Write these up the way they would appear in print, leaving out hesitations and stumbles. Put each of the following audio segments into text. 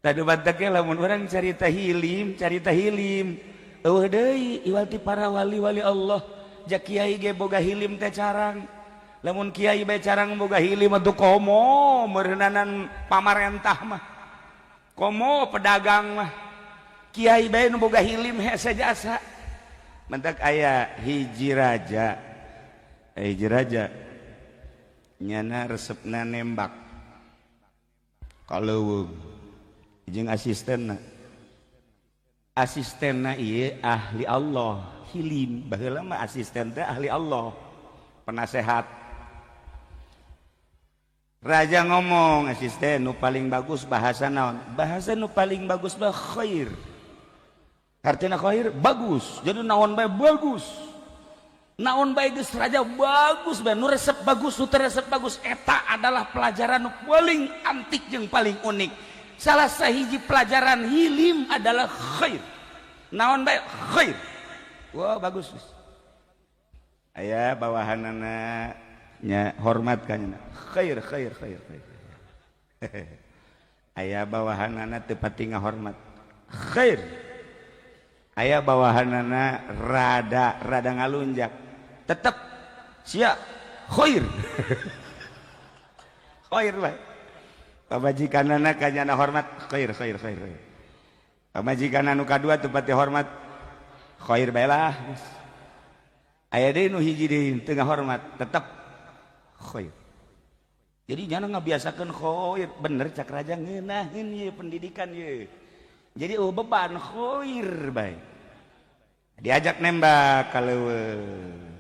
Tadi batak lamun orang carita hilim, carita hilim. Eueuh deui iwal ti para wali-wali Allah. Ja kiai ge boga hilim teh carang. Lamun kiai bae carang boga hilim atuh komo meureunanan pamarentah mah. Komo pedagang mah. Kiai bae nu boga hilim hese jasa. Mentak aya hiji raja. Hiji raja nyana resepna nembak. Kalau jeung asistenna, asistenna ieu ahli Allah hilim. Baheula mah asisten teh ahli Allah, penasehat. Raja ngomong, asisten nu paling bagus bahasa naon? Bahasa nu paling bagus mah khair. Artinya khair bagus. Jadi naon bae bagus, naon bae geus raja bagus bae, nu resep bagus, nu teu resep bagus. Eta adalah pelajaran nu paling antik jeung paling unik. Salah sahiji pelajaran hilim adalah khair. Naon bae khair. Wah, bagus. Aya bawahanana nya hormat ka nya, khair khair khair khair. Aya bawahanana teu pati ngahormat, khair. Aya bawahanana rada rada ngalunjak, tetep sia khair khair bae. Pamajikanana ka nyana hormat, khair khair khair khair. Pamajikan anu kadua teu pati hormat, khair bae lah. Aya deui nu hiji deui teu ngahormat, tetep khair. Jadi nyana ngabiasakeun khair. Bener cak raja, ngeunaheun ieu pendidikan ieu. Jadi oh beban khair bae. Diajak nembak ka leuweung.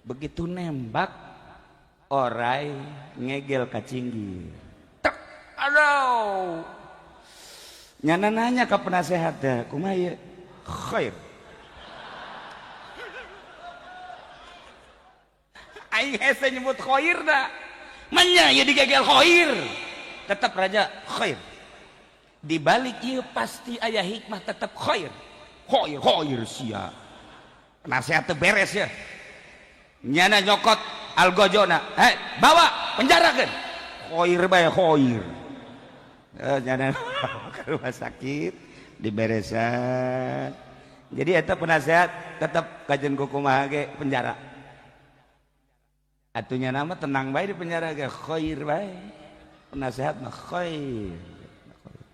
Begitu nembak, orai ngegel ka cinggir. Tek, aduh. Nyana nanya ke penasehat teh, kumaha ieu? Khair. Aing hese nyebut khair da. Manya ieu digegel khair. Tetap raja khair. Di balik ieu pasti aya hikmah, tetap khair. Khair khair sia. Penasehat teu beres ya. Nyana nyokot algojona, "Hei, bawa, penjarakeun." Khair bae khair. Nyana ke rumah sakit diberesan. Jadi eta penasehat tetap kajen kumaha ge penjara. Atunya nama tenang bae di penjara ge khair bae. Penasehat mah khair.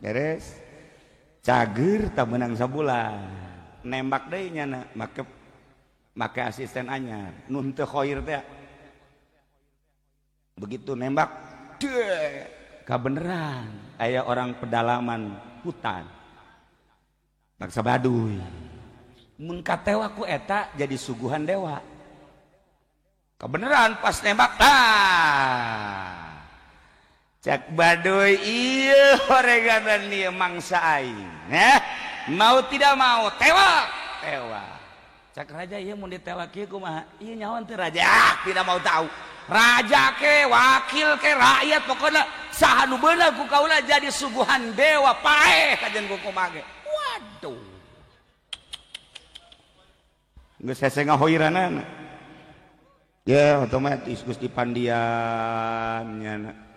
Beres. Cager tak menang sabulan. Nembak deui nyana make make asisten anyar. Nu teu khair teh. Begitu nembak, deh, kabeneran aya orang pedalaman hutan. Bangsa Baduy. Mun katewa ku eta jadi suguhan dewa. Kebeneran pas nembak, ah. Cak Baduy, iya oreganan ieu mangsa aing. Nah, mau tidak mau tewak, tewak. Cak raja, ieu mun ditewak ieu kumaha? Ieu nyawan teu raja? Ah, tidak mau tahu. Raja ke, wakil ke, rakyat, pokoknya saha nu beunang ku kaula jadi suguhan dewa, paeh kajen ku kumaha ge. Waduh. Geus hese ngahoiranana. Ya otomatis geus dipandian nyana.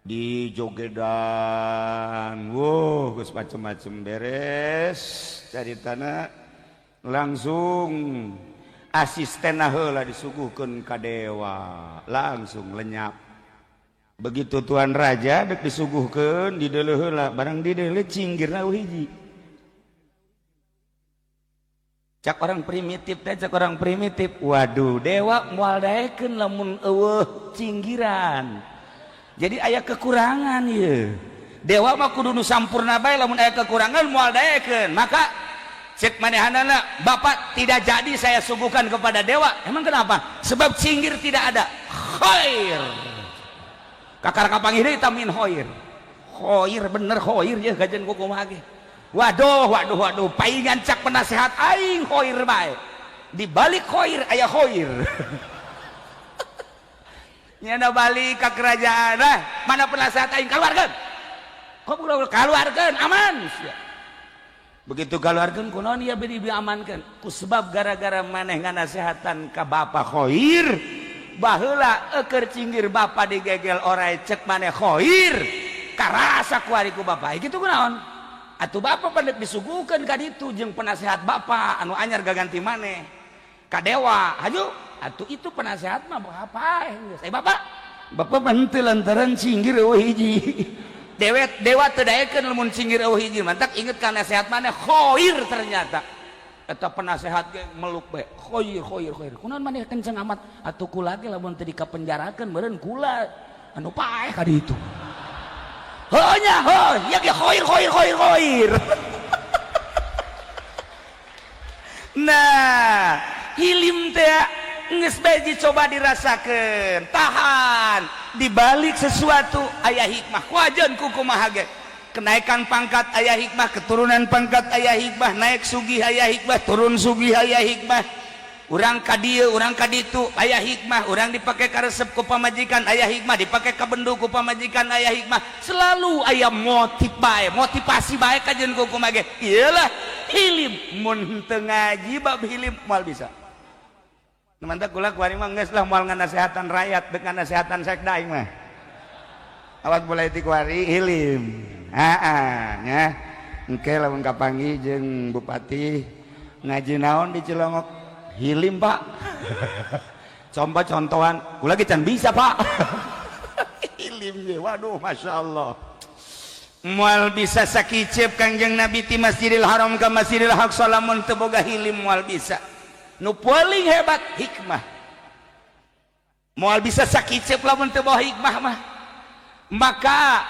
Di jogedan, wow, geus macem-macem beres caritana, langsung asisten heula disuguhkeun ka dewa, langsung lenyap. Begitu tuan raja dek disuguhkeun, dideuleu heula, barang dideuleu cinggirna hiji. Cak orang primitif teh, cak orang primitif, waduh, dewa moal daekeun lamun eueuh cinggiran. Jadi aya kekurangan ieu. Dewa mah kudu nu sampurna bae, lamun aya kekurangan moal daekeun. Maka cek manehanana, "Bapak, tidak jadi saya suguhkan kepada dewa." Emang kenapa? Sebab cinggir tidak ada. Khair. Kakara kapanggih deui tamin khair. Khair bener khair ya kajen ku kumaha ge. Waduh, waduh, waduh, paingan cak penasehat aing khair bae. Di balik khair aya khair. Nyana balik ke kerajaan, nah, mana penasehat aing, keluarkan. Kok keluarkan aman. Begitu keluarkan, kunaon ieu beri diamankan? Ku sebab gara-gara maneh nganasehatan ka bapa khair, baheula eukeur cinggir bapa digegel orai cek maneh khair, karasa kuari ku bapa. Kitu kunaon? Atuh bapak pada disuguhkeun ka ditu jeung penasehat bapak anu anyar gaganti maneh ka dewa haju. Atuh itu penasehat mah apa geus bapak bapak mah henteu lantaran cinggir eueuh hiji dewet dewa teu daekeun lamun cinggir eueuh hiji. Mantak inget ka nasehat maneh khair. Ternyata eta penasehat ge meluk bae, khair, khair, khair. Kunaon maneh kenceng amat? Atuh kula ge lamun teu dikapenjarakeun meureun kula anu paeh ka ditu. Heuh nya, heuh ya ge khair, khair, khair, khair. Nah, hilim teh geus bae coba dirasakeun, tahan. Di balik sesuatu aya hikmah. Wajan ku kumaha ge, kenaikan pangkat aya hikmah, keturunan pangkat aya hikmah, naik sugih aya hikmah, turun sugih aya hikmah, urang ka dieu, urang ka ditu aya hikmah, urang dipake karesep ku pamajikan aya hikmah, dipake kabendu ku pamajikan aya hikmah. Selalu aya motif bae, motivasi bae kajeun ku kumaha ge. Iyalah hilim. Mun teu ngaji bab hilim moal bisa. Mantap, kula kuari mah geus lah, moal nganasehatan rakyat, deuk nganasehatan sekda aing mah. Awak mulai ti kuari hilim. Heeh nya. Engke lamun kapanggih jeung bupati, ngaji naon di Cilongok? Hilim, Pak. Coba contohan, kula ge can bisa, Pak. Hilim ge, waduh, Masya Allah. Moal bisa sakicep Kangjeng Nabi ti Masjidil Haram ka Masjidil Aqsa lamun teu boga hilim, moal bisa. Nu paling hebat hikmah. Moal bisa sakicep lamun teu bawa hikmah mah. Maka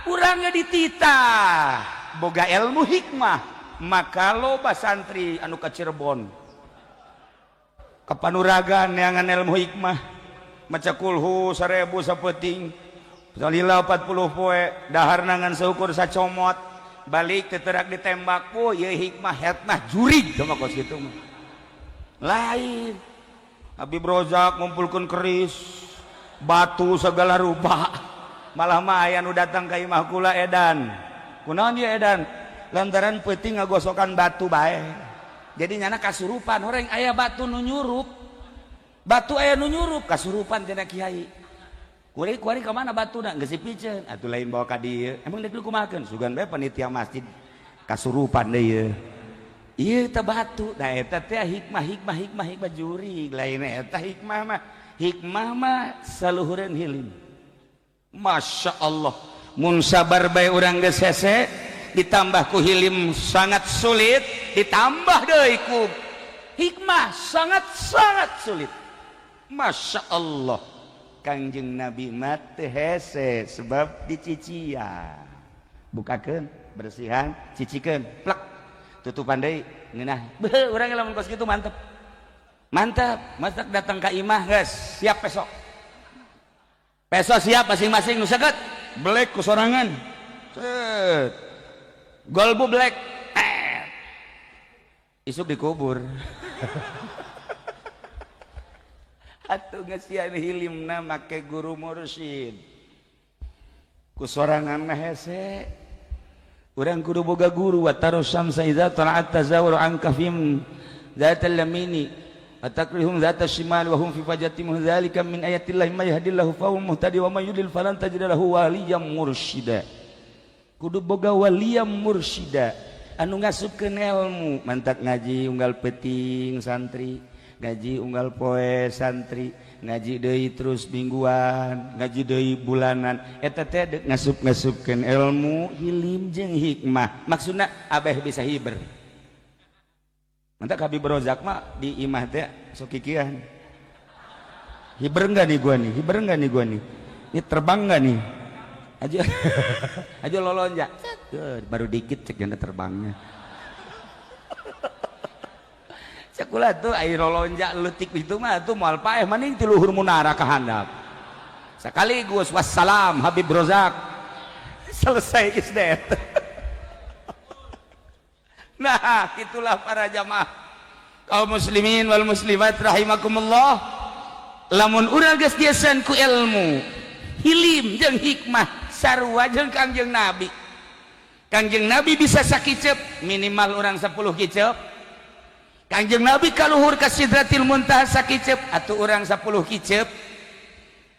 urangnya dititah boga ilmu hikmah. Maka loba santri anu ka Cirebon, ka Panuragan neangan ilmu hikmah, maca kulhu 1000 sapeuting, salila 40 poe, dahar nangan seukur sacomot, balik teterak ditembak. Oh ieu hikmah, hikmah jurig sama kos kitu mah. Lain Habib Rozak ngumpulkeun keris, batu segala rupa. Malah mah aya nu datang ka imah kula edan. Kunaon dia edan? Lantaran peuting ngagosokan batu bae. Jadi nyana kasurupan, orang aya batu nu nyurup, batu aya nu nyurup, kasurupan cenah kiai. Kuari kuari ka mana batuna? Geus dipiceun atuh, lain bawa ka dieu. Emang deuk kumahakeun? Sugan bae panitia masjid kasurupan deui ieu. Ieu teh batu. Nah, eta teh hikmah, hikmah, hikmah, hikmah jurig. Lain eta hikmah mah. Hikmah mah saluhureun hilim. Masya Allah. Mun sabar bae urang geus hese, ditambah ku hilim sangat sulit, ditambah deui ku hikmah sangat-sangat sulit. Masya Allah. Kangjeng Nabi mah teu hese sebab dicician. Bukakeun, bersihan, cicikeun, plek. Tutupan deui ngeunah. Beuh, urang lamun kos kitu mantep. Mantap, masak datang ka imah geus, siap besok. Besok siap masing-masing nu seket, belek ku sorangan. Set. Golbu black. Eh. Isuk dikubur. Atuh ngesian hilimna make guru mursyid. Ku sorangan mah hese. Urang kudu boga guru. Wa taru syamsa idza tala'at tazawwaru an kafim dzatal yamini atakrihum dzata shimal wa hum fi fajatin dzalika min ayatillahi may yahdillahu fa huwa muhtadi wa may yudlil falan tajid lahu waliyyan mursyida. Kudu boga waliyyan mursyida anu ngasupkeun ilmu. Mantak ngaji unggal peuting santri, ngaji unggal poe santri, ngaji deui terus mingguan, ngaji deui bulanan, eta teh deuk ngasup-ngasupkeun ilmu hilim jeung hikmah. Maksudna abeh bisa hiber. Mantak Habib Rozak mah di imah teh sok kikian. Hiber enggak nih gua nih? Hiber enggak nih gua nih? Ini terbang enggak nih? Aja aja lolonjak. Baru dikit cek janda terbangnya. Cek kula tuh air lolonjak leutik itu mah tuh moal paeh, maning ti luhur munara ka handap. Sekaligus wassalam Habib Rozak. Selesai geus deh. Nah, itulah para jamaah kaum muslimin wal muslimat rahimakumullah. Lamun urang geus diesan ku ilmu hilim jeung hikmah sarua jeung Kangjeng Nabi. Kangjeng Nabi bisa sakicep, minimal orang 10 kicep. Kangjeng Nabi kaluhur ka Sidratil Muntaha sakicep, atuh urang 10 kicep.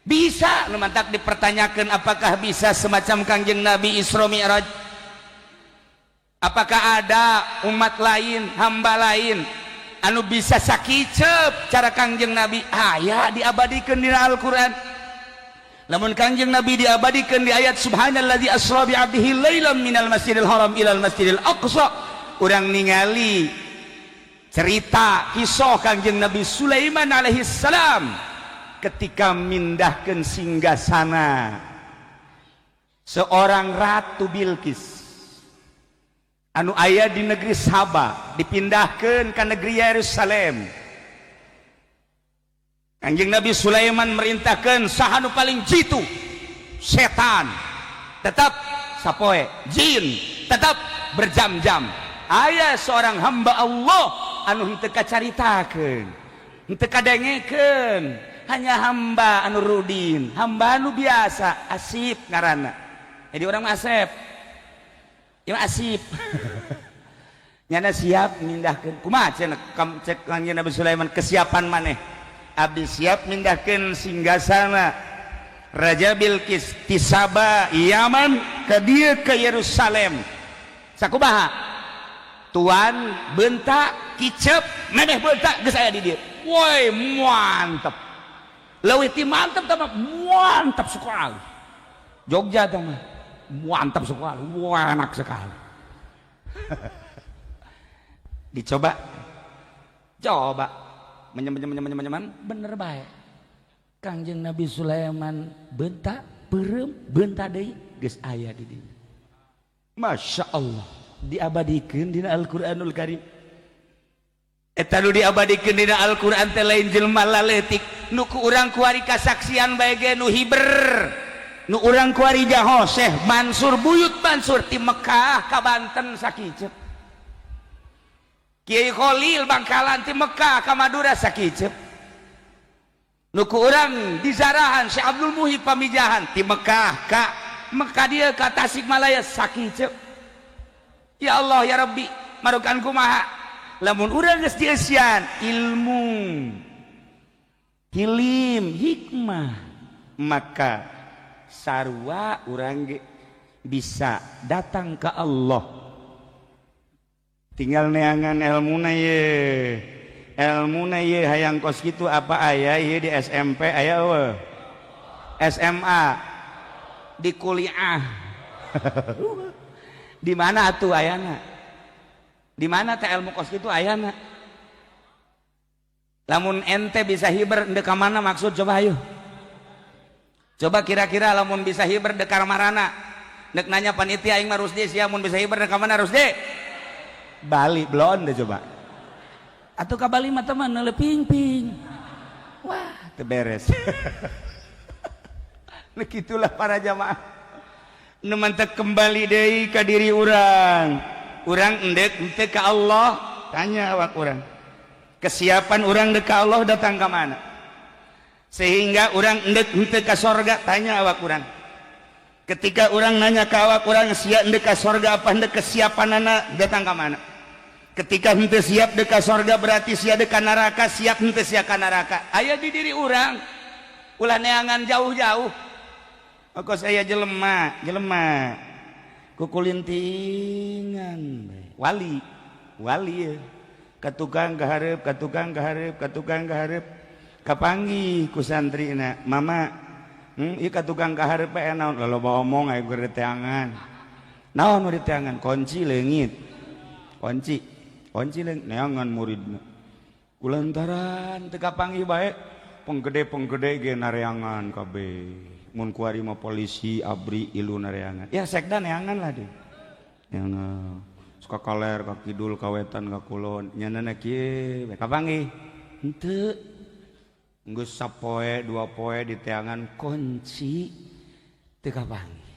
Bisa nu mantak dipertanyakan apakah bisa semacam Kangjeng Nabi Isra Mi'raj. Apakah ada umat lain, hamba lain anu bisa sakicep cara Kangjeng Nabi? Aya diabadikan di Al-Quran. Namun Kangjeng Nabi diabadikan di ayat subhanalladzi asra bi 'abdihi lailan minal masjidil haram ilal masjidil aqsa. Urang ningali cerita kisah Kangjeng Nabi Sulaiman alaihi salam ketika mindahkan singgasana seorang Ratu Bilqis anu aya di negeri Saba dipindahkan ke negeri Yerusalem. Kanjeng Nabi Sulaiman merintahkan saha nu paling jitu setan tetap sapoe jin tetap berjam-jam. Aya seorang hamba Allah anu henteu kacaritakeun, henteu kadengekeun, hanya hamba anu rudin, hamba anu biasa, Asip ngaranna. Jadi orang mah Asep. Ya, Asip nyana siap mindahkeun. Kumaha cenah cek Kanjeng Nabi Sulaiman kesiapan maneh? Abdi siap mindahkeun singgasana Raja Bilqis ti Saba, Yaman, ke dieu, ke Yerusalem. Sakumaha tuan bentak kicep memeh bentak geus aya di dieu. Woi, mantep, leuwih ti mantep tah, mantap sekali. Jogja tah mah mantap sekali, wah, enak sekali. Dicoba coba menyem menyem menyem menyem, bener baik. Kangjeng Nabi Sulaiman bentak peureum bentak deui geus aya di dieu. Masya Allah, diabadikeun dina Al-Qur'anul Karim. Eta nu diabadikeun dina Al-Qur'an teh lain jelema laletik nu ku urang kuari kasaksian bae ge, nu hiber nu urang kuari jaho. Syekh Mansur, Buyut Mansur ti Mekah ka Banten sakiceup. Kiai Khalil Bangkalan ti Mekah ka Madura sakiceup. Nu ku urang dizarahan Syekh Abdul Muhyi Pamijahan ti Mekah ka Mekah dia ka Tasikmalaya sakiceup. Ya Allah, ya Rabbi, marukan kumaha lamun urang geus dieusian ilmu, hilim, hikmah, maka sarua urang ge bisa datang ke Allah. Tinggal neangan ilmuna ye, ilmuna ye. Hayang kos gitu apa aya ye di SMP? Aya eueuh? SMA, di kuliah, di mana atuh ayana? Di mana teh ilmu kos gitu ayana? Lamun ente bisa hiber ndek ka mana maksud? Coba, ayo coba, kira-kira lamun bisa hiber dek marana? Nek nanya panitia, aing mah Rusdi sia, mun bisa hiber dek mana, Rusdi? Bali belum deh. Coba atau ka Bali mah teman ping ping, wah, teu beres. Nah, gitulah para jamaah. Nu mantak kembali deui ka diri urang. Urang endek henteu ka Allah? Tanya awak urang, kesiapan urang dek ka Allah datang ka mana? Sehingga urang endek henteu ka sorga? Tanya awak urang. Ketika urang nanya ka awak urang, sia endek ka sorga apa endek, kesiapanana datang ka mana? Ketika henteu siap dek ka sorga, berarti sia dek ka neraka. Siap henteu sia ka neraka? Aya di diri urang, ulah neangan jauh-jauh. Kok saya jelema jelema kukulintingan wali wali ya, ka tukang kaharep, ka tukang kaharep, ka tukang kaharep, kapanggih ku santrina, "Mama, ieu ka tukang kaharep bae naon?" Loba omong aya keur teangan. Naon nu diteangan? Kunci leungit, kunci, kunci leungit. Neangan muridna kulantaran teu kapanggih bae. Penggede penggede ge nareangan kabeh. Mun kuari mah polisi, ABRI, ilu nareangan ya, sekda neangan lah deh. Neangan suka kaler, ka kidul, ka wetan, ka kulon, nyanana kieu bae kapanggih henteu. Geus sapoe dua poe diteangan kunci teu kapanggih.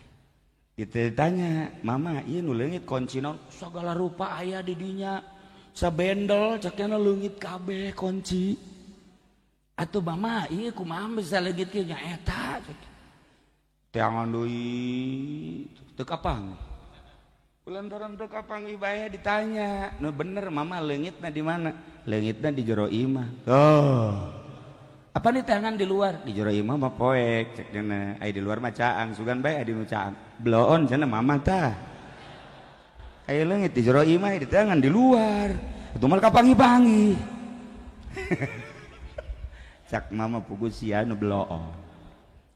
Ditanya, "Mama, ieu nu leungit kunci naon?" "Sagala rupa aya di dinya, sabendel," caknya, "leungit kabeh kunci." "Atuh Mama, ieu kumaha bisa leungit kieu?" "Nya eta cek." Teangan deui teu kapanggih. Kulantaran teu kapanggih bae ditanya, "Nu bener, Mama, leungitna di mana?" "Leungitna di jero imah." "Oh, apa nih teangan di luar?" "Di jero imah mah poek," cek dina, "ai di luar mah caang, sugan bae di nu caang." "Bloon," cenah Mama tah. Aya leungit di jero imah di tangan di luar. Itu mah kapangi-pangi. Cak mama pugu sia nu bloon.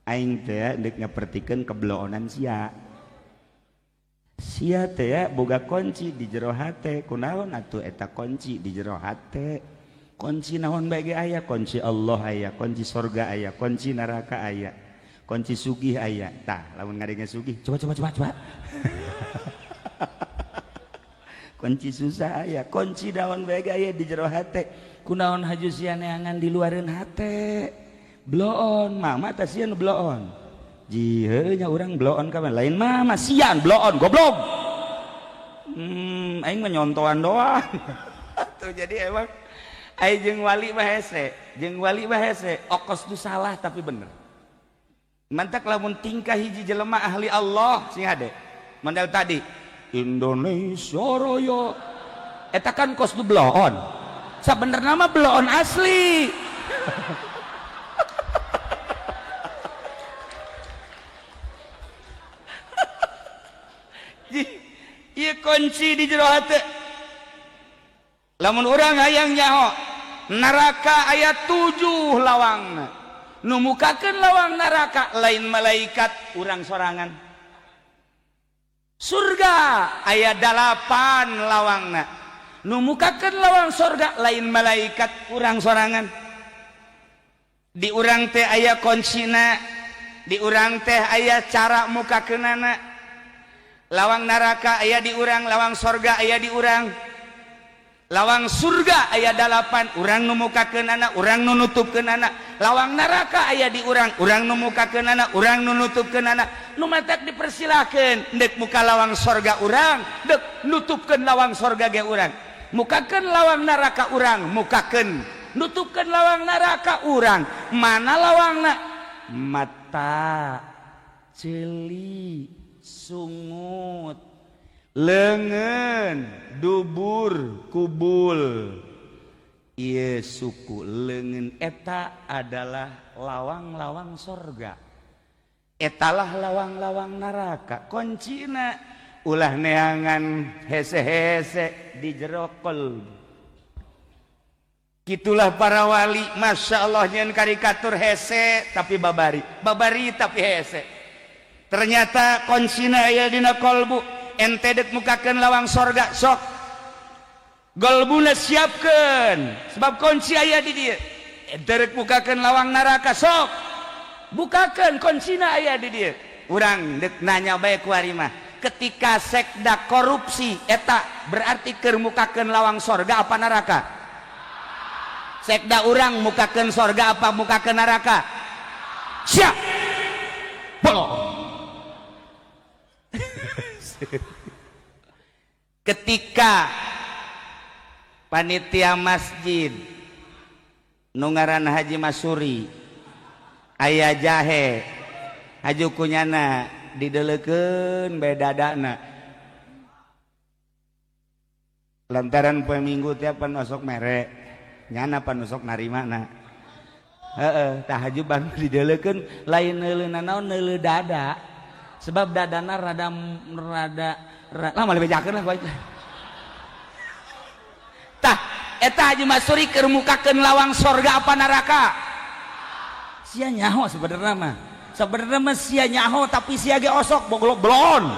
Aing teh deuk nyapertikeun kebloonan sia. Sia teh boga kunci di jero hate. Kunaon atuh eta kunci di jero hate? Kunci naon bae ge aya, kunci Allah aya, kunci sorga aya, kunci neraka aya, kunci sugih aya. Tah, lamun ngadenge sugih, coba coba coba coba. Kunci susah aya, kunci naon bae ge aya di jero hate. Kunaon haju sia neangan di luareun hate? Bloon, mama tah sia nu bloon. Ji heuh nya urang bloon ka lain mama sian bloon goblok. Aing mah nyontoan doang. Tuh jadi emang aing jeung wali mah hese, jeung wali mah hese, okos tu salah tapi bener. Mantak lamun tingkah hiji jelema ahli Allah sing hade. Model tadi Indonesia Raya eta kan kos du bloon. Sabenerna mah bloon asli. Ieu kunci di jero hate. Lamun urang hayang nyaho neraka aya 7 lawangna. Nu mukakeun lawang neraka lain malaikat urang sorangan. Surga aya 8 lawangna. Nu mukakeun lawang surga lain malaikat urang sorangan. Di urang teh aya kuncina, di urang teh aya cara mukakeunana. Lawang neraka aya di urang, lawang sorga aya di urang. Lawang surga aya 8, urang nu mukakeunana, urang nu nutupkeunana. Lawang neraka aya di urang, urang nu mukakeunana, urang nu nutupkeunana. Nu matak dipersilakeun deuk muka lawang sorga urang, deuk nutupkeun lawang sorga ge urang. Mukakeun lawang neraka urang, mukakeun nutupkeun lawang neraka urang. Mana lawangna? Mata, ceuli, sungut, leungeun, dubur, kubul. Ieu suku leungeun eta adalah lawang-lawang sorga. Etalah lawang-lawang neraka. Kuncina ulah neangan hese-hese di jero qalb. Gitulah para wali, masya Allah nyeun karikatur hese tapi babari, babari tapi hese. Ternyata kuncina aya dina qalbu. Ente dek mukakeun lawang sorga sok golbuna siapkeun sebab kunci aya di dieu. Ente rek mukakeun lawang neraka sok bukakeun kuncina aya di dieu. Urang dek nanya bae ku ari mah, ketika sekda korupsi eta berarti keur mukakeun lawang sorga apa neraka? Sekda urang mukakeun sorga apa mukakeun neraka? Siap. Bolong. Ketika panitia masjid nu ngaran Haji Masuri aya jahe haju kunyana dideleukeun bae dadana lantaran poe Minggu teh pan osok mere nyana pan osok narimana heeh tah haju ban dideleukeun lain neuleuna naon neuleu dada sebab dadana rada rada lah malah bejakeun lah bae. Tah eta Haji Masuri keur mukakeun lawang sorga apa neraka? Sia nyaho sebenarnya mah. Sebenarnya mah sia nyaho tapi sia ge osok boglok blon.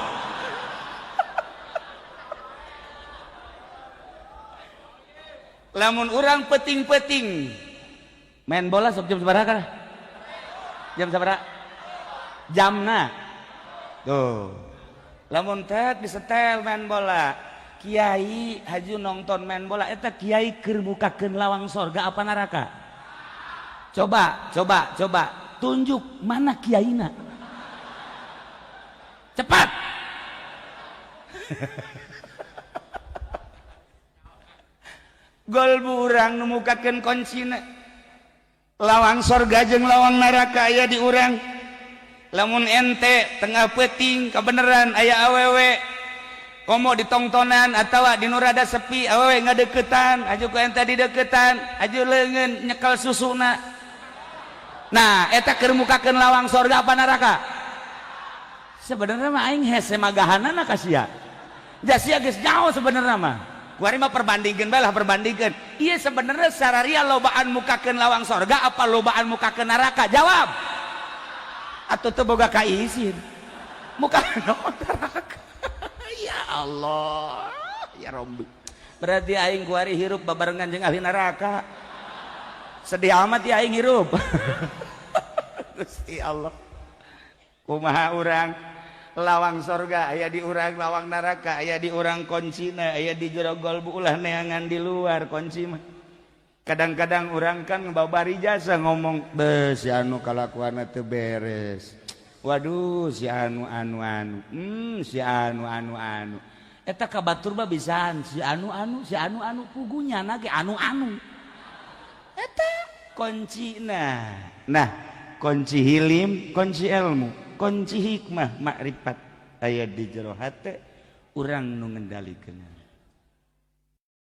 Lamun urang peting-peting main bola sok jam sabaraha kana? Jam sabaraha? Jamna. Tuh. Lamun teh disetel main bola, kiai haju nonton main bola eta kiai keur mukakeun lawang sorga apa neraka? Coba, coba, coba tunjuk mana kiaina. Cepat. Gol urang nu mukakeun kuncina. Lawang sorga jeung lawang neraka aya di urang. Lamun ente tengah peuting kabeneran aya awewe komo ditongtonan atawa di nu rada sepi awewe ngadeukeutan aju ku ente dideukeutan aju leungeun nyekel susuna. Nah eta keur mukakeun lawang sorga apa neraka? Sebenarnya mah aing hese magahanana ka sia. Sia geus nyaho sebenarnya mah. Kuari mah perbandingkeun bae lah, perbandingkeun. Iya, sebenarnya sararia lobaan mukakeun lawang sorga apa lobaan mukakeun neraka? Jawab. Atau teu boga kaisin. Muka neraka. Ya Allah, ya Rabbi. Berarti aing kuari hirup babarengan jeung ahli neraka. Sedih amat ya aing hirup. Gusti Allah. Kumaha urang? Lawang sorga aya di urang, lawang neraka aya di urang, kuncina aya di jero golbu, ulah neangan di luar kunci mah. Kadang-kadang urang kan babari jasa ngomong, "Be, si anu kalakuan teu beres. Waduh, si anu anu anu, si anu anu anu." Eta ka batur mah bisaan si anu anu, si anu anu, pugunya ge anu anu eta kuncina. Nah, kunci hilim, kunci ilmu, kunci hikmah, makrifat aya di jero hate urang nu ngendalikeun.